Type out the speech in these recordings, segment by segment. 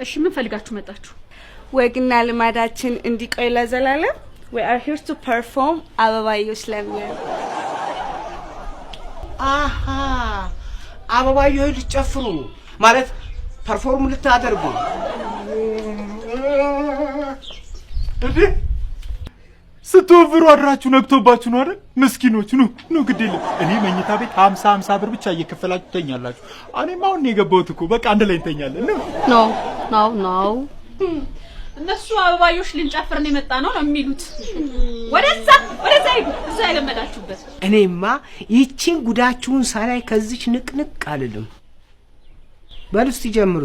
እሺ፣ ምን ፈልጋችሁ መጣችሁ? ወግና ልማዳችን እንዲቆይ ለዘላለም we are here to perform አበባዮሽ ለምለም። አሃ፣ አበባየሁ ልትጨፍሩ ማለት perform ልታደርጉ? እንዴ፣ ስትወፍሩ አድራችሁ ነግቶባችሁ ነው አይደል? ምስኪኖች፣ ኑ ኑ፣ ግድ የለም፣ እኔ መኝታ ቤት 50 50 ብር ብቻ እየከፈላችሁ ትተኛላችሁ። እኔም አሁን ነው የገባሁት እኮ፣ በቃ አንድ ላይ እንተኛለን። ኑ። No, no, no. እነሱ አበባዮሽ ልንጨፍር ነው የመጣ ነው ነው የሚሉት። ወደዛ ወደዛ ሂዱ፣ እዛ የለመዳችሁበት። እኔማ ይቺን ጉዳችሁን ሳላይ ከዚች ንቅንቅ አልልም። በሉ እስቲ ጀምሩ።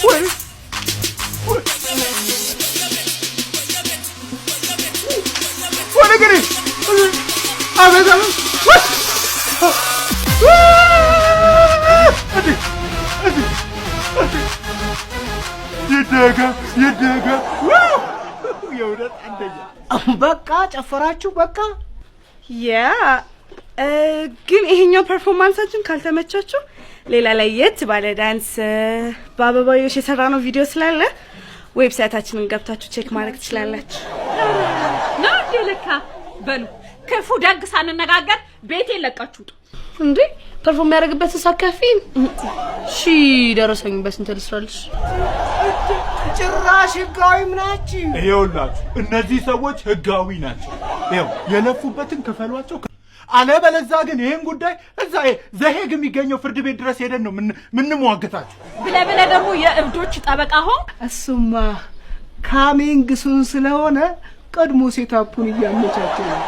ወይ ወይ ነገሬ! አቤት አቤት! እንዴ እንዴ እንዴ! ይደገም ይደገም! የእውነት አንደኛ። በቃ ጨፈራችሁ? በቃ። Yeah፣ ግን ይሄኛው performance ኣችን ካልተመቻችሁ ሌላ ለየት ባለ ዳንስ በአበባዮሽ የሰራነው ቪዲዮ ስላለ website ኣችንን ገብታችሁ check ማድረግ ትችላላችሁ። ነው እንዴ? ለካ በሉ፣ ክፉ ደግ ሳንነጋገር ቤቴን ለቃችሁ ውጡ። እንዴ፣ perform የሚያደርግበትን ሳካፊ እሺ፣ ደረሰኝ በስንት ልስራልሽ? ጭራሽ ህጋዊም ናችሁ። ይኸውላችሁ፣ እነዚህ ሰዎች ህጋዊ ናቸው። ይኸው የለፉበትን ክፈሏቸው። አለበለዛ ግን ይህን ጉዳይ እዛ ዘሄግ የሚገኘው ፍርድ ቤት ድረስ ሄደን ነው ምንሟገታችሁ። ብለ ብለ ደግሞ የእብዶች ጠበቃ ሆን። እሱማ coming soon ስለሆነ ቀድሞ setup ኡን እያመቻቸው ነው።